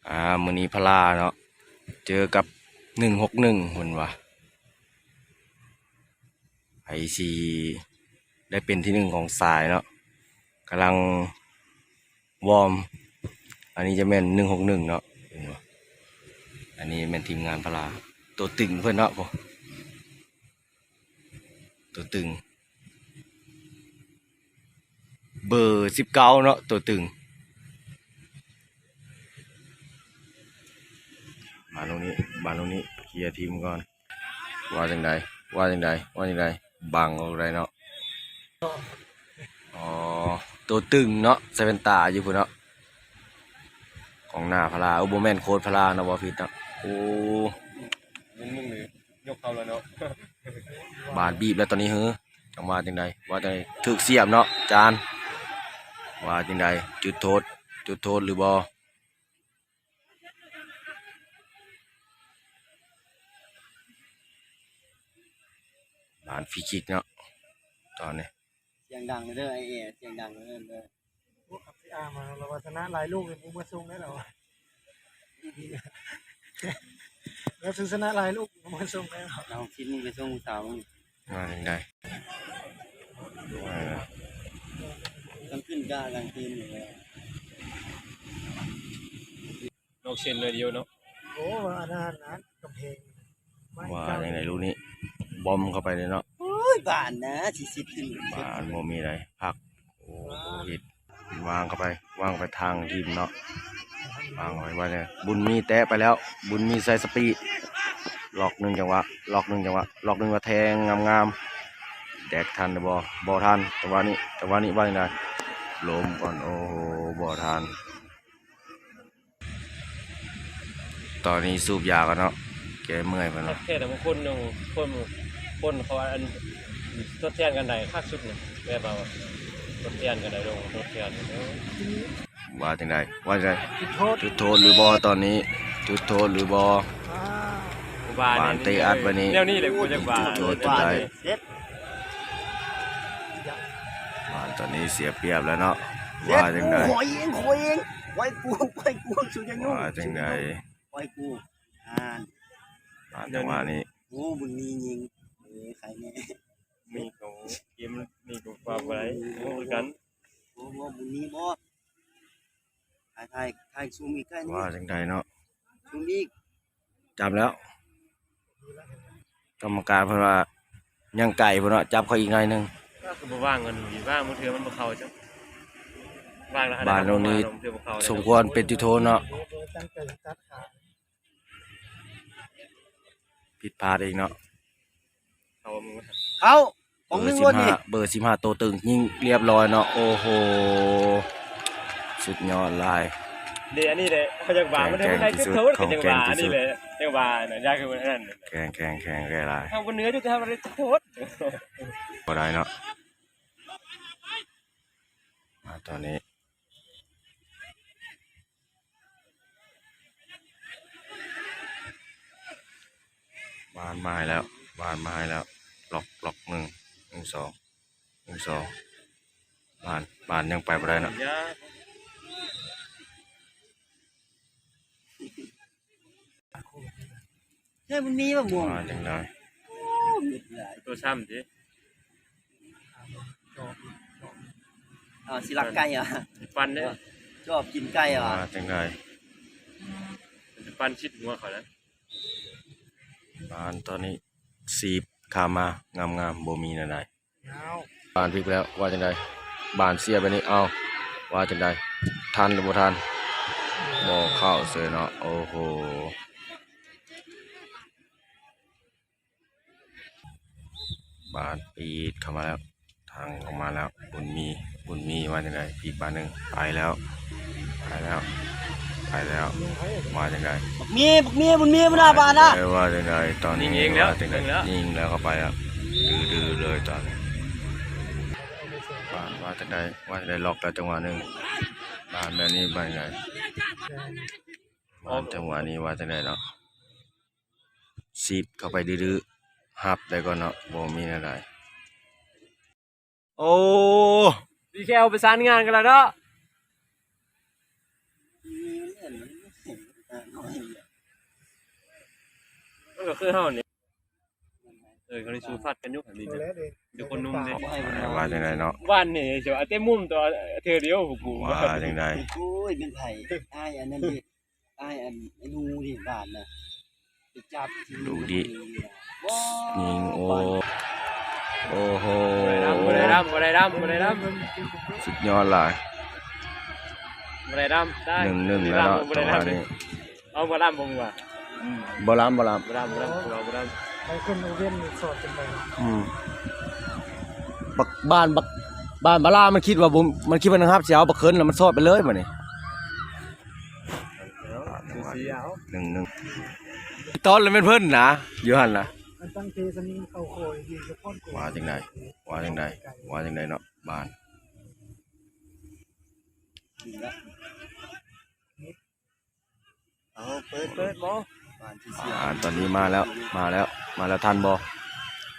ອ່າ ມື້ນີ້ພະລາເນາະ ເຈີກັບໜຶ່ງຫົກໜຶ່ງ ເພິ່ນວ່າ ໃຜຊິໄດ້ເປັນທີໜຶ່ງຂອງສາຍເນາະ ກຳລັງວອມ. ອັນນີ້ຈະແມ່ນໜຶ່ງຫົກໜຶ່ງເນາະ ເຫັນບໍ່? ອັນນີ້ແມ່ນທີມງານພະລາ ຕົວຕຶງເພິ່ນເນາະ ຕົວຕຶງ ເບີສິບເກົ້າເນາະ ຕົວຕຶງ. ມາໂນນີ້ ມາໂນນີ້ ເຄຍທີມກ່ອນ. ວ່າຈັ່ງໃດ? ວ່າຈັ່ງໃດ? ວ່າຈັ່ງໃດ? ບັງອອກໄດ້ເນາະ. ອໍ ໂຕຕຶງເນາະ ໃສ່ແວ່ນຕາຢູ່ພຸ້ນເນາະ ກອງໜ້າພະລາ. ໂອ້ ບໍ່ແມ່ນໂຄດພະລາເນາະ ບໍ່ຜິດເນາະ. ໂອ້ ມຶງໆ ນີ້ຍົກເຂົ້າແລ້ວເນາະ. ບາດບີບແລ້ວຕອນນີ້ເຮີ ຈັງຫວະຈັ່ງໃດ? ວ່າຈັ່ງໃດ? ຖືກສຽບເນາະ ຈານ. ວ່າຈັ່ງໃດ? ຈຸດໂທດ ຈຸດໂທດຫຼືບໍ່? ບານຟຣີຄິກເນາະ ຕອນນີ້. ສຽງດັງເດີ ໄອ້ແອ ສຽງດັງເດີ. ໂອ້ ຄັບຊີອາມາ ລາວວ່າຊະນະຫຼາຍລູກ ບໍ່ເມືອສົ່ງໄດ້ລາວວ່າ ລາວຊະນະຫຼາຍລູກ ບໍ່ເມືອສົ່ງໄດ້. ລາວຄິດມຶງໄປສົ່ງຜູ້ສາວ. ວ່າຈັ່ງໃດ? ເອີ ກາງຄືນກະກາງຄືນຢູ່ແລ້ວ ນອກເສັ້ນໜ້ອຍດຽວເນາະ. ໂອ້ ອັນນັ້ນ ອັນກຳແພງ ວ່າຈັ່ງໃດລູກນີ້? ບອມເຂົ້າໄປເລີຍເນາະ. ໂອ້ຍ ບານນະ ຊິຊິດຂຶ້ນ ບານບໍ່ມີໃດ ພັກ. ໂອ້ ຜິດ ວາງເຂົ້າໄປ ວາງໄປທາງທີມເນາະ ວາງເຂົ້າໄປ ວ່າແນວ ບຸນມີແຕະໄປແລ້ວ ບຸນມີໃສ່ສະປີດ ລັອກໜຶ່ງຈັງຫວະ ລັອກໜຶ່ງຈັງຫວະ ລັອກໜຶ່ງ ວ່າແທງງາມໆ ແດກທັນຫຼືບໍ່? ບໍ່ທັນ. ຈັງຫວະນີ້ ຈັງຫວະນີ້ວ່າຈັ່ງໃດ? ລົ້ມກ່ອນ ໂອ້ໂຫ ບໍ່ທັນ. ຕອນນີ້ສູບຢາກ່ອນເນາະ ແກ້ເມື່ອຍເພິ່ນວ່າ. ແທ້ໆ ບາງຄົນຍັງ ຄົນ ຄົນເຂົາວ່າ ອັນ ທົດແທນກັນໄດ້ຄັກສຸດນີ້ ແບບວ່າທົດແທນກັນໄດ້ ລົງທົດແທນ. ວ່າຈັ່ງໃດ? ວ່າຈັ່ງໃດ? ຈຸດໂທດ ຈຸດໂທດຫຼືບໍ່? ຕອນນີ້ຈຸດໂທດຫຼືບໍ່? ບານເຕະອັດບາດນີ້ ແນວນີ້ແຫຼະ ກູຢາກວ່າ ຈຸດໂທດຈົນໄດ້. ເສັດ ບານຕອນນີ້ເສຍປຽບແລ້ວເນາະ. ເສັດ ວ່າຈັ່ງໃດ? ໂອ້ຍ ຂ້ອຍເອງ ຂ້ອຍເອງ ຂ້ອຍກວງ ຂ້ອຍກວງ ສຸດຍະໂຍ ວ່າຈັ່ງໃດ? ຂ້ອຍກວງ ອ່າ ບານ ຈັງຫວະນີ້ ໂອ້ ບຸນມີຍິງ ເອີ ໃຄແນ່ ມີຂອງເກມນີ້ກໍວ່າບໍ່ໄດ້ ໂອ້ ຄືກັນ. ບໍ່ ບໍ່ ບຸນມີບໍ່? ຖ່າຍ ຖ່າຍ ຖ່າຍຊູມອີກ ຖ່າຍ ວ່າຈັ່ງໃດເນາະ? ຊູມອີກ ຈັບແລ້ວ ກຳມະການເພິ່ນວ່າຍັງໄກພຸ້ນເນາະ ຈັບເຂົ້າອີກໜ້ອຍໜຶ່ງ. ກໍຄືບໍ່ວາງກັນ ວາງບາງເທື່ອມັນບໍ່ເຂົ້າ ຈັກວາງແລ້ວ ບານໂນນີ້ສົມຄວນເປັນຈຸດໂທດເນາະ. ຜິດພາດອີກເນາະ. ເຂົ້າ ຂອງໜຶ່ງ ເບີສິບຫ້າ ໂຕຕຶງຍິງລຽບຮ້ອຍເນາະ. ໂອ້ໂຫ ສຸດຍອດຫຼາຍ. ເດ ອັນນີ້ແຫຼະ ເຂົາຢາກວ່າມັນໃຫ້ມັນໄດ້ຈຸດໂທດ ກໍຈັ່ງວ່າ ອັນນີ້ແຫຼະ ຈັ່ງວ່ານະ ຢາກຄືອັນນັ້ນ ແຂງ ແຂງ ແຂງຫຼາຍ. ເຮົາບໍ່ເໜືອຢູ່ ແຕ່ເຮົາໄດ້ຈຸດໂທດ ບໍ່ໄດ້ເນາະ. ມາຕອນນີ້ ບານມາໃຫ້ແລ້ວ ບານມາໃຫ້ແລ້ວ ລັອກ ລັອກ ໜຶ່ງ ໜຶ່ງ ສອງ ໜຶ່ງ ສອງ ບານ ບານຍັງໄປບໍ່ໄດ້ເນາະ. ເຮີ້ຍ ມັນມີບໍ່ມ່ວງ ວ່າຈັ່ງໃດ? ໂອ້ ເປັດຫຼາຍ ຕົວຊ້ຳຕິ. ເອົາ ຊິລັກໄກ່ຫວາ? ຊິປັ່ນເດ້ ຈອບກິນໄກ່ຫວາ? ວ່າຈັ່ງໃດ? ຊິປັ່ນຊິດຫົວເຂົາແລ້ວ. ບານຕອນນີ້ສີບຂ້າມມາ ງາມໆ ບໍ່ມີແນວໃດ. ບານພິກແລ້ວ ວ່າຈັ່ງໃດ? ບານເສຍແບບນີ້ ເອົ້າ ວ່າຈັ່ງໃດ? ທັນຫຼືບໍ່ທັນ? ບໍ່ເຂົ້າເສີຍເນາະ. ໂອ້ໂຫ ບານປີດເຂົ້າມາແລ້ວ ທາງເຂົ້າມາແລ້ວ. ບຸນມີ ບຸນມີວ່າຈັ່ງໃດ? ອີກບານໜຶ່ງ ໄປແລ້ວ ໄປແລ້ວ ໄປແລ້ວ. ວ່າຈັ່ງໃດ? ບັກມີ ບັກມີ ບຸນມີ ບໍ່ໜ້າບານນະ. ເອີ ວ່າຈັ່ງໃດ? ຕອນນີ້ວ່າຈັ່ງໃດ? ຍິງແລ້ວ ເຂົ້າໄປແລ້ວ ດື້ໆ ເລີຍຕອນນີ້. ບານວ່າຈັ່ງໃດ? ວ່າຈັ່ງໃດ? ລັອກແລ້ວຈັງຫວະໜຶ່ງ. ບານແບບນີ້ວ່າຈັ່ງໃດ? ບານຈັງຫວະນີ້ວ່າຈັ່ງໃດເນາະ? ສີບເຂົ້າໄປດື້ໆ ຮັບໄດ້ກ່ອນເນາະ ບໍ່ມີແນວໃດ. ໂອ້ ດີແຄວປະສານງານກັນແລ້ວເນາະ. ຄືເຮົານີ້ ເອີ ເຂົາໄດ້ສູ້ຟັດກັນຢູ່ຫັ້ນນີ້ນະ ເຈົ້າຄົນໜຸ່ມເດ້. ວ່າຈັ່ງໃດເນາະ? ບ້ານນີ້ເຈົ້າເຕັມມຸມຕົວະ ເທື່ອດຽວພວກກູ ວ່າຈັ່ງໃດ? ໂອ້ຍ ແມ່ນໃຜ? ອ້າຍອັນນັ້ນເດ້ ອ້າຍອັນ ໄອ້ໜູເດ້ ບ້ານນະ ໄປຈັບທີ່ ດູດິ ຍິງ ໂອ້ ໂອ້ໂຫ ບໍ່ໄດ້ດຳ ບໍ່ໄດ້ດຳ ບໍ່ໄດ້ດຳ ສຸດຍອດຫຼາຍ ບໍ່ໄດ້ດຳ ໄດ້ ໜຶ່ງໜຶ່ງແລ້ວເນາະ ຈັງຫວະນີ້. ເອົາ ບໍ່ລຳບໍ່ວ່າ ອືມ ບໍ່ລຳ ບໍ່ລຳ ບໍ່ລຳ ບໍ່ລຳ ບໍ່ລຳ ໄປຂຶ້ນໂອເວັນນີ້ສອດຈັ່ງໃດເນາະ? ອືມ ບັກ ບ້ານ ບັກ ບ້ານບາລາ ມັນຄິດວ່າບໍ່ ມັນຄິດວ່ານາງຮັບຊິເອົາບັກເຂີນ ແລ້ວມັນສອດໄປເລີຍບາດນີ້ ໜຶ່ງໜຶ່ງ ຕອນລະແມ່ນເພິ່ນນະ ຢູ່ຫັ້ນນະ ມັນຕັ້ງເທສະນິງເຂົ້າໂຄຍດີສະພອນໂກ ວ່າຈັ່ງໃດ ວ່າຈັ່ງໃດ ວ່າຈັ່ງໃດເນາະ ບ້ານ ເອົາ ເປີດ ເປີດບໍ່? ອ່າ ຕອນນີ້ມາແລ້ວ ມາແລ້ວ ມາແລ້ວ ທັນບໍ່?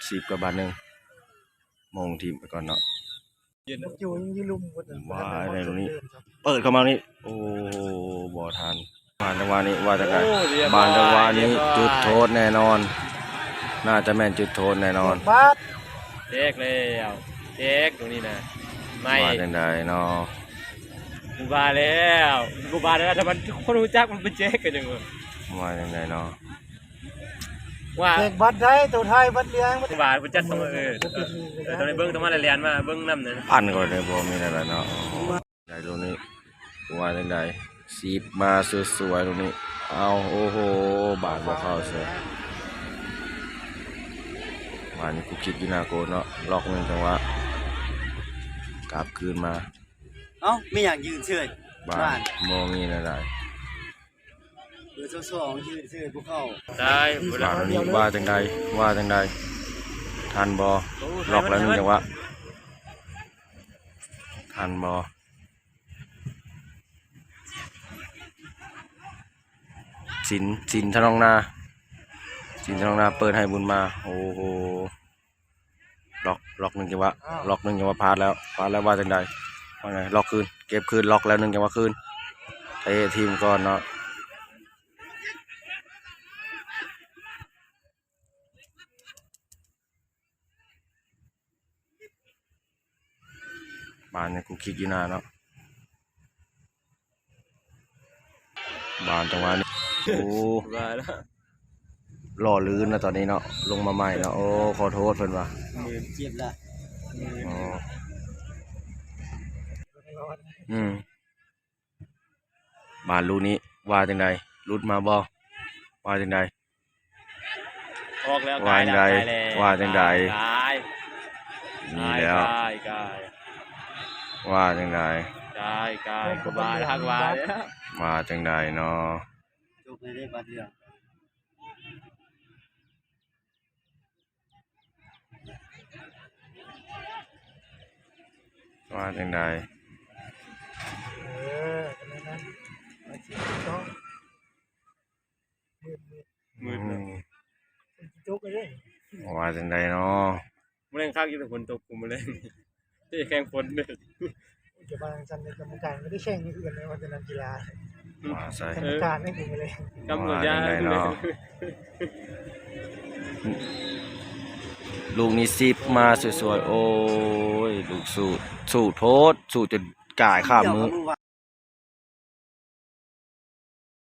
ສິບກັບບາດໜຶ່ງ ໂມງທີມໄປກ່ອນເນາະ ຢູ່ຍັງຢູ່ລຸ່ມໝົດ ວ່າໃນຕົງນີ້ ເປີດເຂົ້າມານີ້ ໂອ້ ບໍ່ທັນ ບານຈັງຫວະນີ້ ວ່າຈັ່ງໃດ? ໂອ້ ຮຽບຮ້ອຍ ບານຈັງຫວະນີ້ ຮຽບຮ້ອຍ ຈຸດໂທດແນ່ນອນ ໜ້າຈະແມ່ນຈຸດໂທດແນ່ນອນ ບາດ ແຈກແລ້ວ ແຈກຕົງນີ້ນະ ໄມ້ ວ່າຈັ່ງໃດເນາະ? ກູວ່າແລ້ວ ກູວ່າແລ້ວ ຖ້າມັນຄົນຮູ້ຈັກມັນໄປແຈກກັນຫຍັງວະ ວ່າຈັ່ງໃດເນາະ? ວ່າແຈກບັດໄດ້ ໂຕໄທບັດເຫຼືອງ ວ່າເພິ່ນຈັດຕ້ອງ ເອີ ເອີ ຕ້ອງໄດ້ເບິ່ງ ຕ້ອງມາແລ່ນມາເບິ່ງນຳນະ ອັນກໍໄດ້ບໍ່ມີແນວໃດເນາະ ໄດ້ໂລນີ້ ວ່າຈັ່ງໃດ? ສິບມາສວຍໆ ໂລນີ້ ເອົາ ໂອ້ໂຫ ບາດບໍ່ເຂົ້າເສີຍ ບາດນີ້ຄຸກຄິກຢູ່ໜ້າໂກນເນາະ ລັອກໜຶ່ງຈັງຫວະ ກັບຄືນມາ ເອົ້າ ມີຫຍັງຢືນເສີຍ ບາດ ບາດ ບໍ່ມີແນວໃດ ເບີຊາວສອງຢືນເສີຍບໍ່ເຂົ້າ ໄດ້ ບາດນີ້ວ່າຈັ່ງໃດ ວ່າຈັ່ງໃດ ທັນບໍ່ ໂອ້ ລັອກແລ້ວໜຶ່ງຈັງຫວະ ທັນບໍ່ ສິນ ສິນທະນອງນາ ສິນທະນອງນາ ເປີດໃຫ້ບຸນມາ ໂອ້ໂຫ ລັອກ ລັອກໜຶ່ງຈັງຫວະ ລັອກໜຶ່ງຈັງຫວະ ພາດແລ້ວ ພາດແລ້ວ ວ່າຈັ່ງໃດ ວ່າໄງ ລັອກຄືນ ເກັບຄືນ ລັອກແລ້ວໜຶ່ງຈັງຫວະຄືນ ເຕະຖິ້ມກ່ອນເນາະ ບານນີ້ກຸກກິກຢູ່ໜ້າເນາະ ບານຈັງຫວະນີ້ ໂອ້ ວ່າແລ້ວ ຫຼໍ່ລື່ນນະຕອນນີ້ເນາະ ລົງມາໃໝ່ເນາະ ໂອ້ ຂໍໂທດເພິ່ນວ່າ ມືນ ເຈັບລະ ອືມ ບານລູກນີ້ວ່າຈັ່ງໃດ ຫຼຸດມາບໍ່ ວ່າຈັ່ງໃດ ອອກແລ້ວ ວ່າຈັ່ງໃດ ກາຍແລ້ວ ວ່າຈັ່ງໃດ ກາຍ ນີ້ແລ້ວ ກາຍ ກາຍ ວ່າຈັ່ງໃດ ກາຍ ກາຍ ກາຍ ກາຍ ກາຍ ກາຍ ກາຍ ວ່າຈັ່ງໃດເນາະ ຈົບເລີຍເດ້ ບາດດຽວ. ວ່າຈັ່ງໃດ ເອີ ກໍແມ່ນນັ້ນ ມັນຊິຕ້ອງ ມືດ ມືດ ອືມ ມັນຊິຕົກເລີຍ ວ່າຈັ່ງໃດເນາະ ມື້ແລງຄັກຢູ່ ແຕ່ຝົນຕົກ ມື້ແລງ ເຕະແຂ່ງຝົນເດ້ ຈະວ່າຈັ່ງຊັ້ນເດ້ ກຳມະການບໍ່ໄດ້ແຂ່ງມື້ອື່ນເດ້ ວ່າແຕ່ນັກກິລາ ວ່າໃສ່ ກຳມະການໃຫ້ກູເລີຍ ກຳມະການ ວ່າຈັ່ງໃດເນາະ ລູກນີ້ສິບມາສວຍໆ ໂອ້ຍ ລູກສູດ ສູດໂພດ ສູດຈົນກາຍຂ້າມມື້.